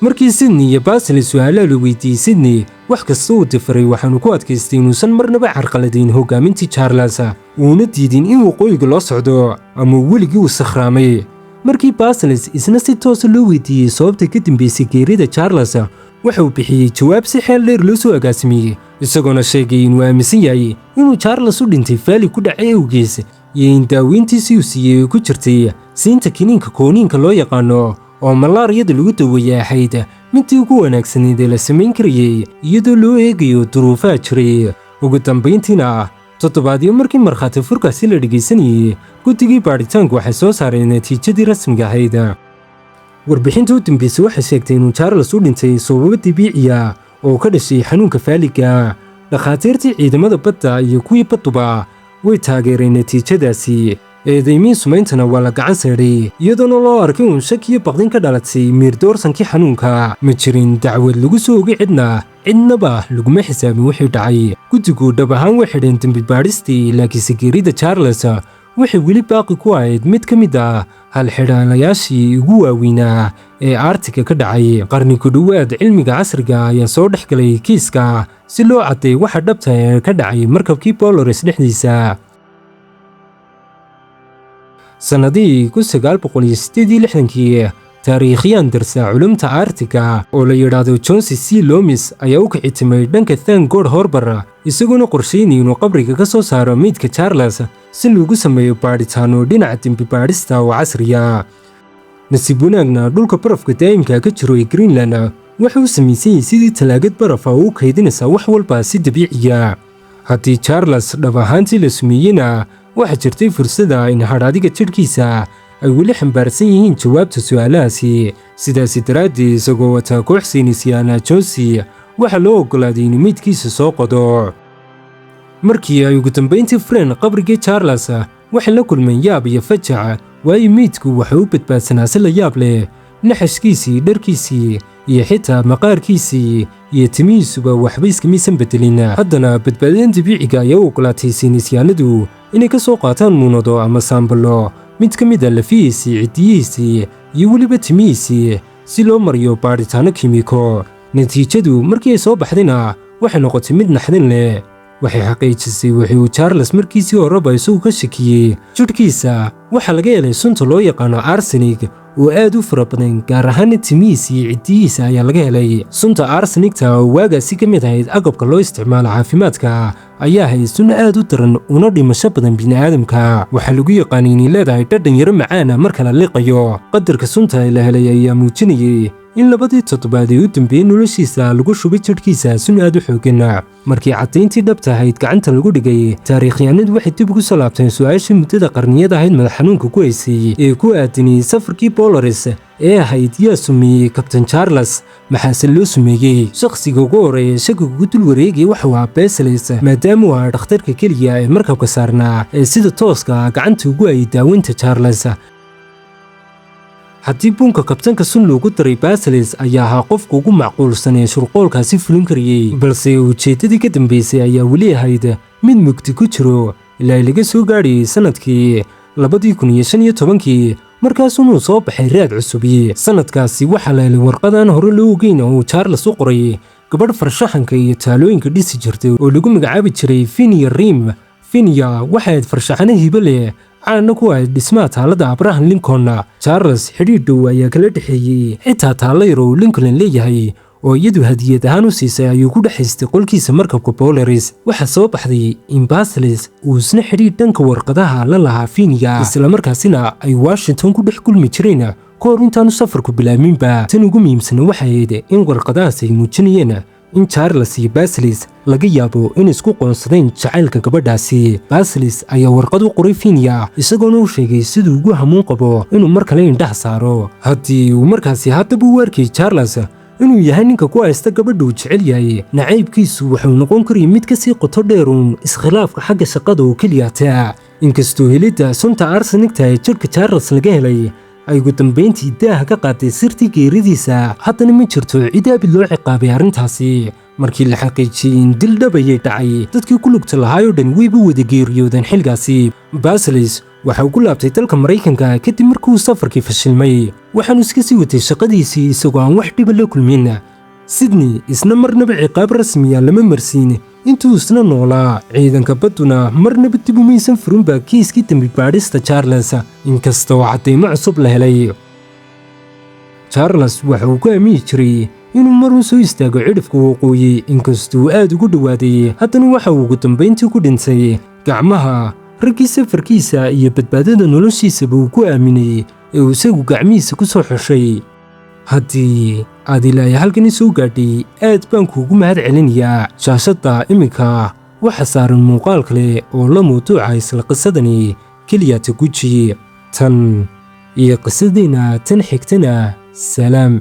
[SPEAKER 1] Markii Sydney iyo Basili su-aalaha la weydiiyey, Sydney wax kasta uu difaray, waxaanu ku adkaystay inuusan marnaba carqaladayn hoggaamintii Charles, uuna diidin in waqooyiga loo socdo ama weligii uu sakhraamay. Markii Basilis isna si toosa loo weydiiyey sababta ka dambeysay geerida Charles, waxa uu bixiyey jawaab si xeel dheer loo soo agaasimiyey, isagoona sheegay inuu aaminsan yahay inuu Charles u dhintay faali ku dhacay awgiis, iyo in daaweyntiisii uu siiyey ay ku jirtay siinta kiniinka kooniinka loo yaqaano oo malaariyada lagu daweeyey ahayd midii ugu wanaagsanayd ee la samayn karayey iyadoo loo eegayo duruufaha jiray. Ugu dambayntiina, toddobaadyo markii markhaati furkaasi la dhegaysanayey, guddigii baadhitaanku waxay soo saareen natiijadii rasmiga ahayd. Warbixinta u dambeysay waxay sheegtay inuu Charles u dhintay sababo dabiiciya oo ka dhashay xanuunka faaliga. Dhakhaatiirtii ciidamada badda iyo kuwii badduba way taageereen natiijadaasi. Eedaymii sumayntana waa la gacan saydhay, iyadoona loo arkay uun shak iyo baqdin ka dhalatay miirdoorsankii xanuunka. Ma jirin dacwad lagu soo ogay cidna, cidnaba laguma xisaabin wixii dhacay. Guddigu dhab ahaan way xidheen dembi baadhistii, laakiinse geerida Charles waxay weli baaqi ku ahayd mid ka mid ah Halxidhaalayaashii ugu waaweynaa ee Arctic-ga ka dhacay qarni ku dhowaad, cilmiga casriga ayaa soo dhex galay kiiska si loo caddeeyo waxa dhabta ee ka dhacay markabkii Polaris dhexdiisa. Sannadihii 1968-kii, taariikhiyaan darsa culumta Arctic-ga oo la yidhaahdo John C. Loomis ayaa u kicitimay dhanka Thank God Harbor, isagoona qorsheynaya inuu qabriga ka soo saaro meydka Charles si loogu sameeyo baadhitaano dhinaca dembi baadhista oo casriya. Nasiib wanaagna, dhulka barafka daa'imka ka jiro ee Greenland wuxuu u samaysan yahay sidii talaagad barafa oo u kaydinaysa wax walba si dabiiciya. Haddii Charles dhab ahaantii la sumeeyena, waxaa jirtay fursada in hadhaadiga jidhkiisa ay weli xambaarsan yihiin jawaabta su'aalahaasi. Sidaasi daraaddeed, isagoo wataa koox saynisyaana, Johnsi waxaa loo oggolaaday inuu meydkiisa soo qodo. Markii ay ugu dambayntii fureen qabrigii Charles, waxay la kulmeen yaab iyo fajac, waayo meydku waxay u badbaadsanaa si la yaab leh. Naxashkiisii, dharkiisii iyo xitaa maqaarkiisii iyo timihiisuba waxba iskamaysan bedelin. Haddana badbaadadan dabiiciga ayaa u oggolaatay saynisyaanadu inay ka soo qaataan muunado ama saambalo mid ka mid a lafihiisii, ciddiyihiisii iyo weliba timihiisii si loo mariyo baadhitaanno kiimiko. Natiijadu markii ay soo baxdayna waxay noqotay mid naxdin leh. Waxay xaqiijisay wixii uu Charles markiisii horeba isagu ka shakiyey. Jidhkiisa waxaa laga helay sunta loo yaqaano arsenic oo aad u fara badan, gaar ahaana timihiisa iyo ciddiyihiisa ayaa laga helay. Sunta arsenicta oo waagaasi ka mid ahayd agabka loo isticmaalo caafimaadka ayaa ahayd sun aad u daran una dhimasho badan bini'aadamka. Waxaa lagu yaqaanay inay leedahay dhadhan yaro macaana marka la liqayo. Qadarka sunta la helay ayaa muujinayay in 2dii toddobaad ee u dambeeyey noloshiisa lagu shubay jidhkiisa sun aad u xoogan. Markii caddayntii dhabta ahayd gacanta lagu dhigay, taariikhyahanadu waxay dib ugu soo laabteen su-aashii muddada qarniyada ahayd madax xanuunka ku haysay ee ku aadaniyey safarkii Polaris ee ahayd: yaa sumeeyey Kabtan Charles? Maxaase loo sumeeyey? Shakhsiga ugu horeeya shakiga ku dul wareegaya waxuu ahaa Beseles, maadaama uu ahaa dhakhtarka keliya ee markabka saarnaa ee sida tooska gacanta ugu hayay daaweynta Charles. Haddii buunka kabtanka sun loogu daray, Basilis ayaa ahaa qofka ugu macquulsan ee shurqoolkaasi fulin karayey, balse ujeeddadii ka dambeysay ayaa weli ahayd mid mugdi ku jiro ilaa laga soo gaadhayay sannadkii 2015-kii, markaasunuu soo baxay raad cusubi. Sannadkaasi waxaa la helay warqadan hore loo ogeyn oo uu Charles u qoray gabadh farshaxanka iyo taalooyinka dhisi jirtay oo lagu magacaabi jiray Finia Rim. Finia waxay ahayd farshaxano hibo leh, caanna ku ahayd dhismaha taalada Abraham Lincoln. Charles xidhiidh dhow ayaa kala dhexeeyey, xitaa taallo yar oo Lincoln leeyahay oo iyadu hadiyad ahaan u siisay ayuu ku dhex haystay qolkiisa markabka Polaris. Waxaa soo baxday in Basilis uu isna xidhiidh dhanka warqadaha la lahaa Finia, islamarkaasina ay Washington ku dhex kulmi jireen ka hor intaanu safarku bilaaminba. Tan ugu muhiimsana waxay ahayd in warqadahaas ay muujinayeen in Charles iyo Basilis laga yaabo in isku qoonsadeen jacaylka gabadhaasi. Basilis ayaa warqad u qoray Finia, isagoona u sheegay siduu ugu hamuun qabo inuu mar kale indhaha saaro. Haddii uu markaasi haddaba u arkay Charles inuu yahay ninka ku haysta gabadha uu jecel yahay, nacaybkiisu wuxuu noqon karayay mid kasii qoto dheeruun iskhilaafka xagga shaqada oo keliya. Inkastoo helidda sunta arsenicta ee jidhka Charles laga helay ay ugu dambayntii daaha ka qaaday sirtii geeridiisa, haddana ma jirto cid abid loo ciqaabay arrintaasi. Markii la xaqiijiyey in dil dhabayay dhacay, dadkii ku lugta lahaayoo dhan wayba wada geeriyoodeen xilgaasi. Basilis waxa uu ku laabtay dalka Maraykanka kadib markii uu safarkii fashilmay, waxaanu iska sii watay shaqadiisii isagoo aan wax dhiba la kulmin. Sydney isna marnaba ciqaab rasmiya lama marsiin intuu isna noolaa. Ciidanka badduna marnaba dib umaysan furinba kiiskii dembi baadhista Charles, inkasta oo caddaymo cusub la helay. Charles waxa uu ku aamini jiray inuu maruu soo istaago cidhifka waqooyi. Inkastuu aad ugu dhowaaday, haddana waxa uu ugu dambayntii ku dhintay gacmaha raggii safarkiisa iyo badbaadada noloshiisaba uu ku aaminay ee uu isagu gacmihiisa ku soo xushay. Haddii aad ilaahay halkani soo gaadhay, aad baan kuugu mahad celinayaa. Shaashadda iminka waxa saaran muuqaal kale oo la mawduuca isla qisadani keliyata. Guji tan iyo qisadeenna tan xigtana, salaam.